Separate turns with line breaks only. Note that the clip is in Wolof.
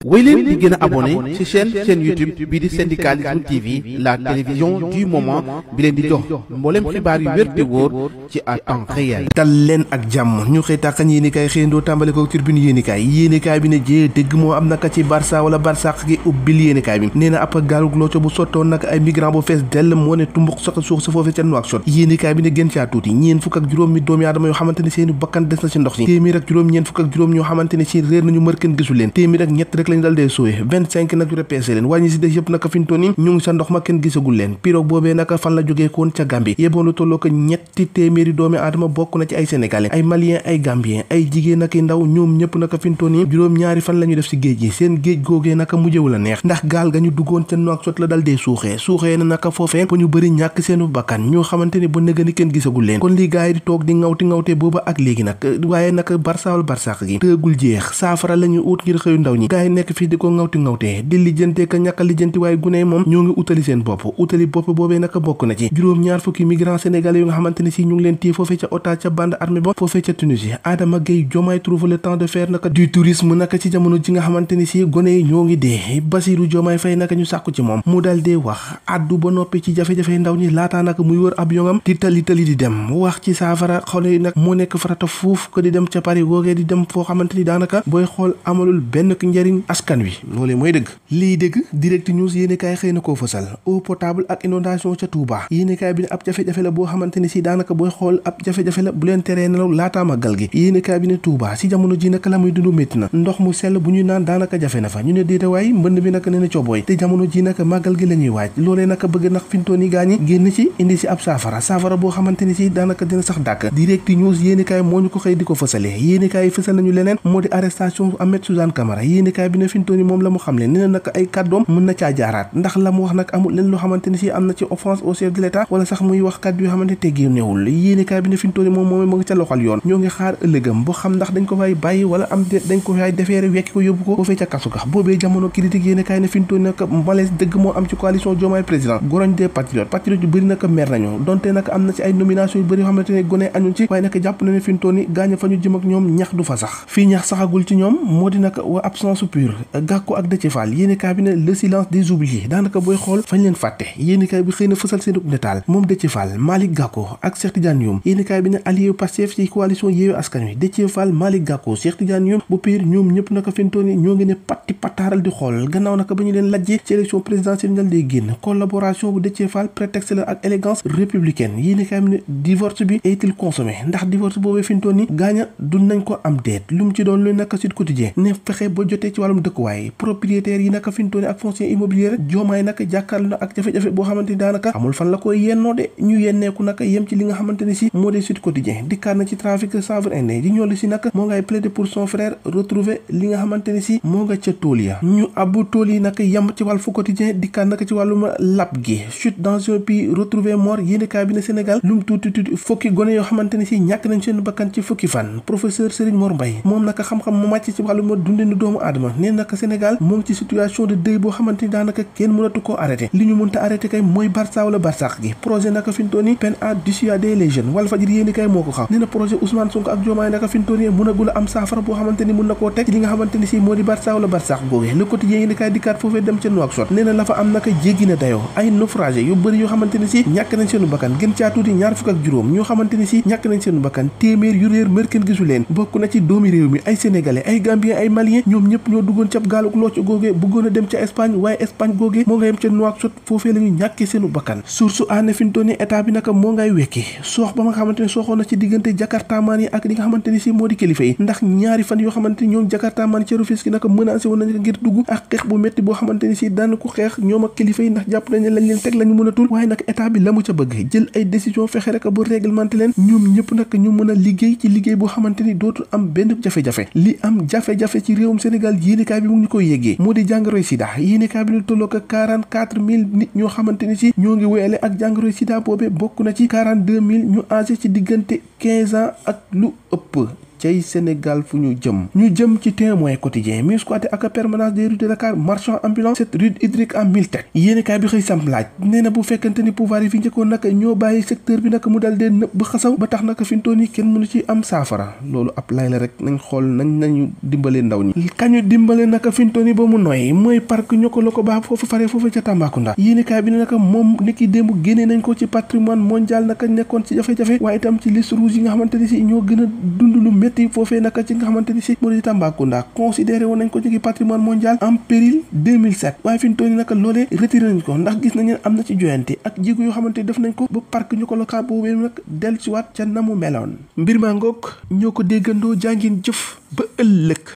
wéy leen di gën a abonné ci chaîne YouTube bii di Syndicalisme TV la télévision du moment bi leen di jox mboolem xibaar yu wér te wóor ci à temps réel.
dal leen ak jàmm ñu xëy tàkkan yéenikaay xëyandoo tàmbale ko Tribune yéenikaay bi ne jee dëgg moo am naka ci Barça wala Barsaq gi ubbil yéenikaay bi nee na ab gaalug looco bu sottoon nag ay migrant bu fees dell moo ne tumbuk sox suux sa foofee ca Nouakchott yéenikaay bi ne gën caa tuuti ñeen fukk ak juróom mi doomi aadama yoo xamante ne seeni bakkan des na ci ndox si téeméer ak juróom ñeen fukk ak juróom ñoo xamante ne si réer nañu mër kenn gisul leen téeméer ak ñett rek lañu dal dee soowe 25 nag yu repeese leen wàññi si des yëpp naka fintoon yi ñu ngi sa ndox ma kenn gisagul leen pirogue boobee naka fan la jógee koon ca Gambie yeboon lu tolloo ko ñetti téeméeri doomi aadama bokk na ci ay sénégalais ay malien ay gambien ay jigéen ak ndaw ñoom ñëpp naka fintoon yi juróom ñaari fan la ñu def si géej gi seen géej googee naka mujjëwu la neex ndax gaal ga ñu duggoon ca Nouakchott la dal dee suuxee na naka foofee ba ñu bëri ñàkk seenu bakkan ñoo xamante ni ba nëgëni kenn gisagul leen kon li gaay di toog di ngawte booba ak léegi nag waaye naka Barça wala Barsaq gi tëggul jeex saafara la ñu ut ngir xëyu ndaw ñi gaay nekk fii di ko ngawte di lijjante ka ñàkk a lijjanti waaye gune moom ñoo ngi utali seen bopp boobee naka bokk na ci juróom-ñaar fukki migrants sénégalais yu nga xamante ne si ñu ngi leen téye foofee ca Otta ca bande armée ba foofee ca Tunisie Adama Gueye Diomaye trouve le temps de faire naka du tourisme naka ci jamono ji nga xamante ne si gone yi ñoo ngi dee Bassirou Diomaye Faye naka ñu sàkku ci moom mu dal dee wax addu ba noppi ci jafe-jafe ndaw ñi laataa naka muy wër ab yongam di tali di dem wax ci saafara xole yi nag moo nekk farata fuuf ko di dem ca Paris googee di dem foo xamante ni daanaka booy xool amalul benn njariñ askan wi loolee mooy dëgg lii dëgg Direct News yéenekaay xëy na koo fësal eau potable ak inondation ca Touba yéenekaay bi ne ab jafe-jafe la boo xamante ni si daanaka booy xool ab jafe-jafe la bu leen teree nelaw laataa màggal gi yéenekaay bi ne Touba si jamono ji naka la muy dund métti na ndox mu sell bu ñuy naan daanaka jafe na fa ñu ne déetawaay mbënd bi naka nee na coobooy te jamono ji naka màggal gi la ñuy waaj loolee naka bëgg nag fintoon yi gaañi génn ci indi si ab saafara boo xamante ni si daanaka dina sax dàkk Direct News yéenekaay moo ñu ko xëy di ko fësale yéenekaay fësal nañu leneen moo di arrestation Ahmed Suzanne Camara yéenekaay bi ne fintoon yi moom la mu xamle nee na nag ay kàddoom mën na caa jaaraat ndax la mu wax nag amul leen loo xamante ni si am na ci offense au chef de l'État wala sax muy wax kàddu yoo xamante ne teggee newul yéenekaay bi ne fintoon yi moom moom mu ngi ca loxal yoon ñoo ngi xaar ëllëgam boo xam ndax dañ ko fay bàyyi wala am dañ ko fay defeere wekki ko yóbbu ko foofee ca kasu ga boobee jamono critique yéenekaay ne fintoon nag malaise dëgg moo am ci coalition Diomaye président goroñ des patriotes yu bëri nag mer nañu donte nag am na ci ay nomination yu bëri yoo xamante ne gone añu ci waaye nag jàpp na ne fintoon yi gaañ fa ñu jëm ak ñoom ñax du fa sax fii ñax saxagul ci ñoom moo di nag wa absence pure Gàkko ak Déthié Fall yéenekaay bi ne le silence des oubliés daanaka booy xool fañ leen fàtte yéenekaay bi xëy na fësal seen netaal moom Déthié Fall Malick Gàkko ak Cheikh Tidiane Youm yéenekaay bi ne allié Pastef ci coalition Yewwi Askan Wi Déthié Fall Malick Gàkko Cheikh Tidiane Youm bu Pire ñoom ñëpp naka fintoon yi ñoo ngi ne patti pataaral di xool gannaaw naka ba ñu leen lajjee ci élection présidentielle ñu dal dee génn collaboration bu Déthié Fall prétexte la ak élégance républicaine yéenekaay bi ne divorce bi est-il consommé ndax divorce boobee fintoon yi gaaña du nañ ko am déet lu mu ci doon lu naka Sud Quotidien ne fexe ba jotee ci wàllum dëkkuwaay propriétaires yi naka fintoon yi ak foncier immobilier Diomaye naka jàkkaarlu na ak jafe-jafe boo xamante ni daanaka amul fan la koy yennoo de ñu yenneeku naka yem ci li nga xamante ni si moo dee Sud Quotidien dikkaat na ci trafic de chanvre indien di ñoolu si naka moo ngay plaider pour son frère retrouver li nga xamante ni si moo nga ca tool ya ñu abbu tool yi naka yem ci Walf Quotidien dikkaat naka ci wàllum lab gi chute dans un pays retrouvé mort yéenekaay bi ne Sénégal lu mu tuuti fukki gone yoo xamante ni si ñàkk nañ seen bakkan ci fukki fan professeur Serigne Mor Mbaye moom naka xam-xam mu màcc ci wàllum dundinu doomu aadama nee naka Sénégal moo ngi ci situation de deuil boo xamante ni daanaka kenn mënatu koo arrêté li ñu mënta arrêté kay mooy Barça wala Barsaq gi projet naka fintoon yi peine à dissuader les jeunes Walfadjri yéenekaay moo ko xam nee na projet Ousmane Sonko ak Diomaye naka fintoon yi mënagul a am saafara boo xamante ni mën na koo teg ci li nga xamante ni si moo di Barça wala Barsaq googee Le Quotidien yéenekaay dikkaat foofee dem ca Nouakchott nee na la fa am naka jéggi na dayoo ay naufragé yu bëri yoo xamante ni si ñàkk nañ seenu bakkan gën caa tuuti ñaar fukk ak juróom ñoo xamante ni si ñàkk nañ seenu bakkan téeméer yu réer mër kenn gisu leen bokk na ci doomi réew mi ay sénégalais ay gambien ay malien ñoom ñëpp ñoo duggoon ca gaaluk looco googee bëggoon a dem ca Espagne waaye Espagne googee moo nga yem ca Nouakchott foofee la ñu ñàkkee seenu bakkan source aane fintoon ni état bi naka moo ngay wekki soox ba nga xamante ne sooxoon na ci diggante jakartamaan yi ak li nga xamante ni si moo di kilifa yi ndax ñaari fan yoo xamante ni ñoom jakartamaan ca Rufisque naka menacé woon nañ ngir dugg ak xeex bu métti boo xamante ni si daan ko xeex ñoom ak kilifa yi ndax jàpp nañ ne lañ leen teg lañu mën a tul waaye nag état bi la mu ca bëgg jël ay décision fexe rek bu réglementé leen ñoom ñëpp nag ñu mën a liggéey ci liggéey boo xamante ni dootul am benn jafe-jafe li am jafe-jafe ci réewum Sénégal yéenekaay bi mu ngi ñu koy yéggee moo di jàngoroy sida yéenekaay bi ñu tolloo ko 44 000 nit ñoo xamante ni si ñoo ngi wéyale ak jàngoroy sida boobee bokk na ci 42 000 ñu âgé ci diggante 15 ans ak lu ëpp cay Sénégal fu ñu jëm ci Témoin quotidien mi squatté ak permanence des rues de Dakar marchand ambulant cette rue hydrique en 1000 têtes yéenekaay bi xëy samp laaj nee na bu fekkente ni pouvoir yi fi njëkkoon nag ñoo bàyyi secteur bi nag mu dal dee nëb ba xasaw ba tax nag fi mu toll nii kenn mënu ci am saafara loolu ab lay la rek nañ xool nañu dimbale ndaw ñi kañu dimbale nag fi mu toll nii ba mu noy mooy parc ñoko la ko baax foofu faree foofu ca Tambacounda yéenekaay bi ne nag moom niki démb génnee nañ ko ci patrimoine mondial nag nekkoon ci jafe-jafe waaye itam ci liste rouge yi nga xamante ni si ñoo gën a dund lu métti foofee nag ci nga xamante ni si moo di Tambacounda considéré woon nañ ko ci patrimoine mondial en péril 2007 waaye fi mu toll nii nag loolee retiré nañ ko ndax gis nañu am na ci joyante ak jéego yoo xamante def nañ ko ba parc ñu ko local boobu nag dellusiwaat ca na mu meloon mbir maa ngoog ñoo ko déggandoo jàngin jëf ba ëllëg